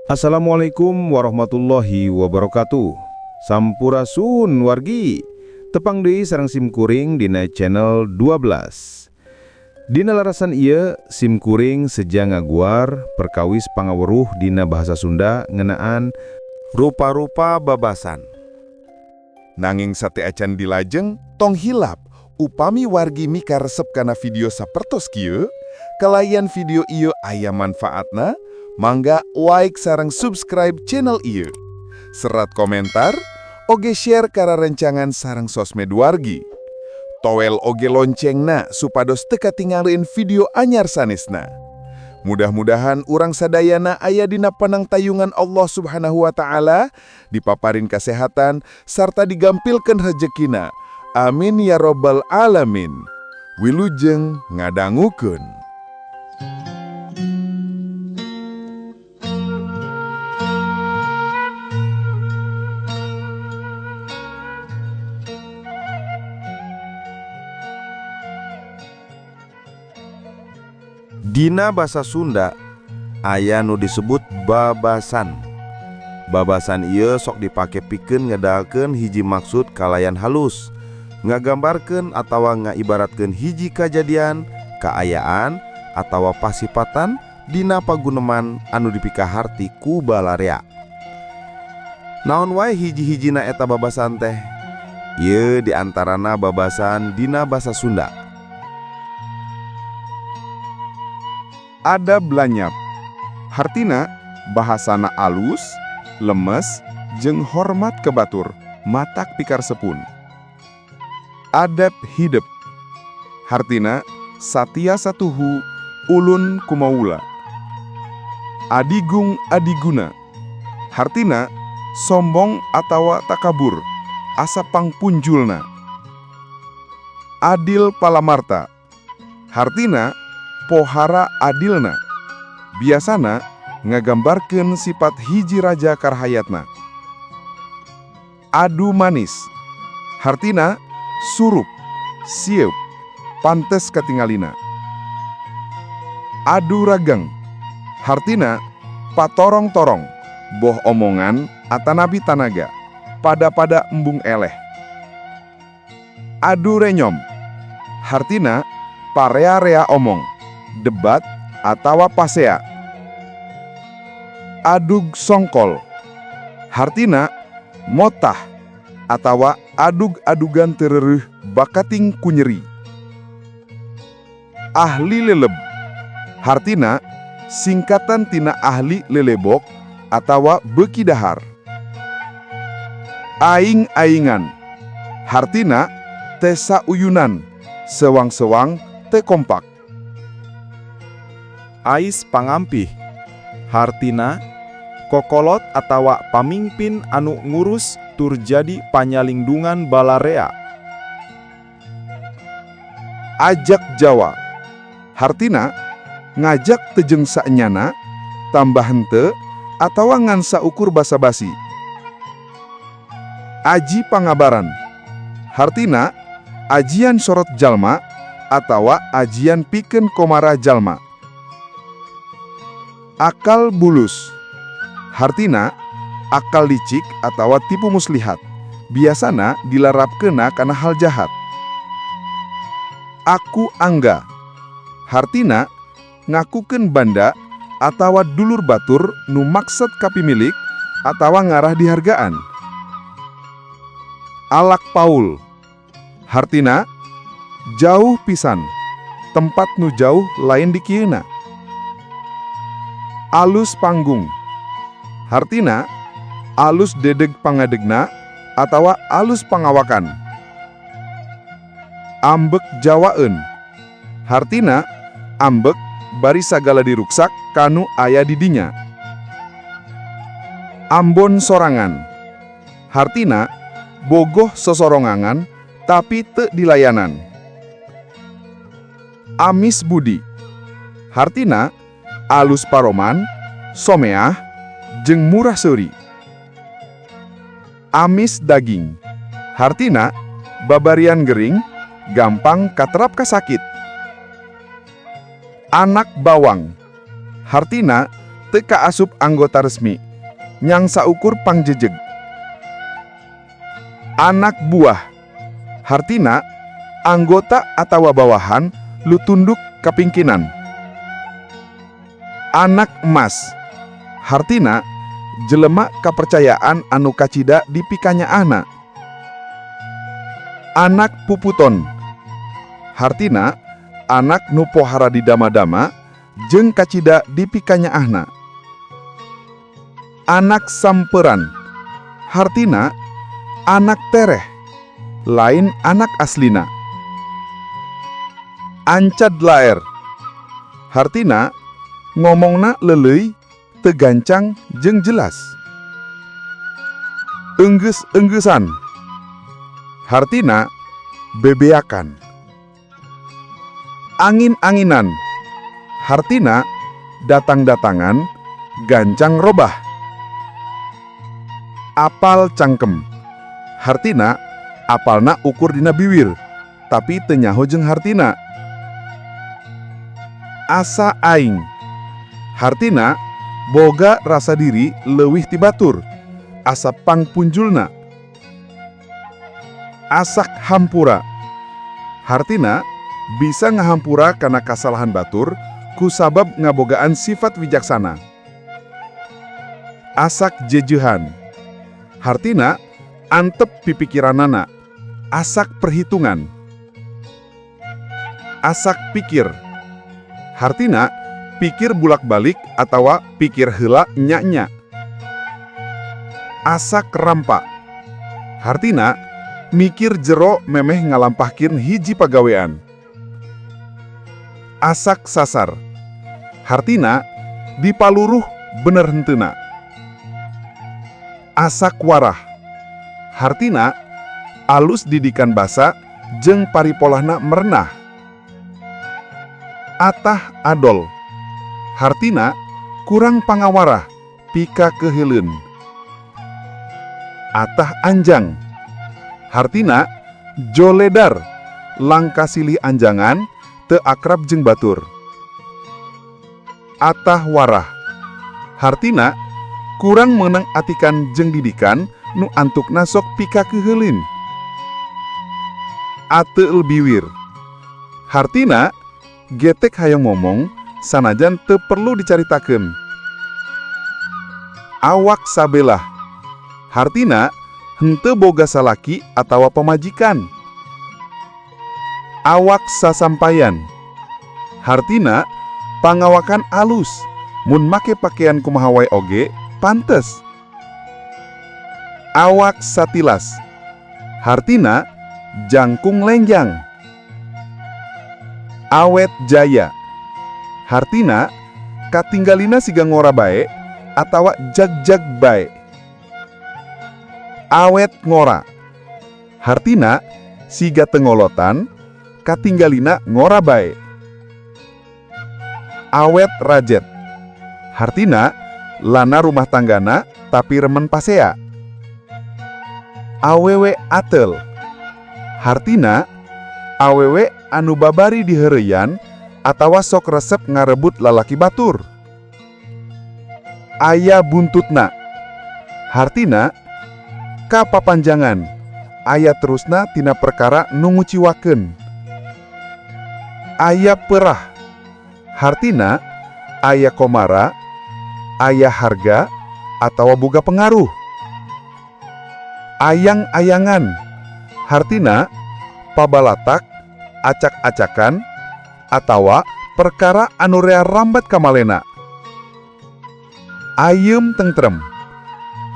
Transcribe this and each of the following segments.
Assalamualaikum warahmatullahi wabarakatuh. Sampurasun, wargi. Tepang deui sareng sim kuring dina channel 12. Dina larasan ieu, sim kuring seja ngaguar perkawis pangaweruh dina bahasa Sunda ngeunaan rupa-rupa babasan. Nanging sateuacan dilajeng, tong hilap, upami wargi mikaresep kana video sapertos kieu, kalayan video ieu aya manfaatna, mangga like sareng subscribe channel ieu. Serat komentar, oge share ka rerencangan sareng sosmed wargi. Toel oge loncengna supados teu katinggalin video anyar sanesna. Mudah-mudahan urang sadayana aya dina panangtayungan Allah Subhanahu wa Ta'ala, dipaparin kesehatan, sarta digampilkeun rejekina. Amin ya robbal alamin. Wilujeng ngadangukeun. Dina basa Sunda aya nu disebut babasan. Babasan ieu sok dipake pikeun ngedalkeun hiji maksud kalayan halus, ngagambarkeun atawa ngaibaratkeun hiji kajadian, kaayaan, atawa pasipatan dina paguneman anu dipikaharti ku balarea. Naon wae hiji-hijina eta babasan teh? Ieu diantarana babasan dina basa Sunda. Adab lanyap. Hartina bahasana alus, lemes, jeung hormat ke batur, matak pikaresepun. Adab hidep. Hartina satia satuhu, ulun kumaula. Adigung adiguna. Hartina sombong atawa takabur, asa pangpunjulna. Adil palamarta. Hartina pohara adilna. Biasana ngagambarkeun sifat hiji raja karhayatna. Adu manis. Hartina surup, sieup, pantes katingalina. Adu rageng. Hartina patorong-torong, boh omongan atanapi tanaga, pada-pada embung eleh. Adu renyom. Hartina parea-rea omong, debat atawa pasea. Adug songkol. Hartina motah atawa adug-adugan terereuh bakating ku nyeri. Ahli leleb. Hartina singkatan tina ahli lelebok atawa beuki dahar. Aing-aingan. Hartina teu sauyunan, sewang-sewang, teu kompak. Ais pangampih. Hartina kokolot atawa pamingpin anu ngurus tur jadi panyalindungan balarea. Ajak Jawa. Hartina ngajak teu jeung saenyana, tambah henteu, atawa ngan saukur basa-basi. Aji pangabaran. Hartina ajian sorot jalma atawa ajian pikeun komara jalma. Akal bulus. Hartina akal licik atawa tipu muslihat. Biasana dilarapkeuna kana hal jahat. Aku angga. Hartina ngakukeun banda atawa dulur batur nu maksed kapimilik atawa ngarah dihargaan. Alak paul. Hartina jauh pisan, tempat nu jauh lain dikieuna. Alus panggung. Hartina alus dedeg pangadegna atawa alus pangawakan. Ambek jawaeun. Hartina ambek bari sagala diruksak kanu aya di dinya. Ambon sorangan. Hartina bogoh sosorongangan tapi teu dilayanan. Amis budi. Hartina alus paroman, someah, jeung murah seuri. Amis daging. Hartina babarian gering, Gampang katerap kasakit. Anak bawang. Hartina teu kaasup anggota resmi, ngan saukur pangjejeg. Anak buah. Hartina anggota atawa bawahan nu tunduk ka pingkinan. Anak emas. Hartina jelema kapercayaan anu kacida dipikanyaahna. Anak puputon. Hartina anak nu pohara didama-dama jeung kacida dipikanyaahna. Anak samperan. Hartina anak tereh, lain anak aslina. Ancad laer. Hartina ngomongna leuleuy, teu gancang jeung jelas. Enggeus-enggeusan. Hartina bebeakan. Angin-anginan. Hartina datang-datangan, gancang robah. Apal cangkem. Hartina apalna ukur dina biwir, tapi teu nyaho jeung hartina. Asa aing. Hartina boga rasa diri leuwih ti batur, asa pangpunjulna. Asak hampura. Hartina bisa ngahampura kana kasalahan batur ku sabab ngabogaan sifat wijaksana. Asak jejeuhan. Hartina antep pipikiranana, asak perhitungan. Asak pikir. Hartina pikir bulak-balik atawa pikir heula nya-nya. Asak rampa. Hartina mikir jero memeh ngalampahkeun hiji pagawean. Asak sasar. Hartina dipaluruh bener henteuna. Asak warah. Hartina alus didikan basa jeung paripolahna merenah. Atah adol. Hartina kurang pangawarah, pikakeuheuleun. Atah anjang. Hartina joledar, langka silih anjangan, teu akrab jeung batur. Atah warah. Hartina kurang meunang atikan jeung didikan nu antukna sok pikakeuheuleun. Ateul biwir. Hartina getek hayang ngomong sanajan teu perlu dicaritakeun. Awak sabelah. Hartina henteu boga salaki atawa pamajikan. Awak sasampayan. Hartina pangawakan alus, mun make pakaian kumaha wae oge pantes. Awak satilas. Hartina jangkung lenjang. Awet jaya. Hartina katinggalina siga ngora bae atawa jagjag bae. Awet ngora. Hartina siga teu ngolotan, katinggalina ngora bae. Awet rajet. Hartina lana rumah tanggana tapi remen pasea. Awewe atel. Hartina awewe anu babari diheureuyan atawa sok resep ngarebut lalaki batur. Aya buntutna. Hartina kapapanjangan, aya terusna tina perkara nu nguciwakeun. Aya perah. Hartina aya komara, aya harga atawa boga pengaruh. Ayang-ayangan. Hartina pabalatak, acak-acakan, atawa perkara anu rea rambat kamalena. Ayem tengtrem.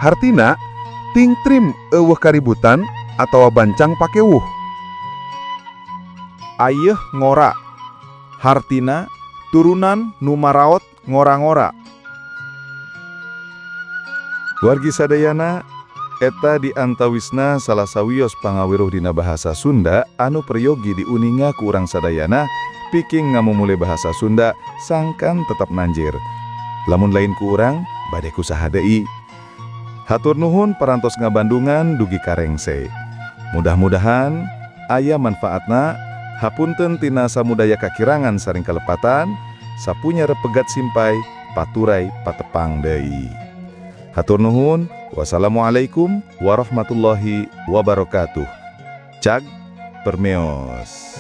Hartina tingtrim, euweuh kaributan atawa bancang pakewuh. Ayeuh ngora. Hartina turunan nu maraot ngora-ngora. Wargi sadayana, eta diantawisna salah sawios pangaweruh dina bahasa Sunda anu peryogi diuninga ku urang sadayana pikeun ngamumule bahasa Sunda sangkan tetap nanjir. Lamun lain ku urang, bade ku saha deui? Hatur nuhun parantos ngabandungan dugi ka rengse. Mudah-mudahan aya manfaatna. Hapunten tina samudaya kakirangan sareng kalepatan. Sapunyere pegat simpay, paturay patepang deui. Hatur nuhun. Wassalamualaikum warahmatullahi wabarakatuh. Cag permeos.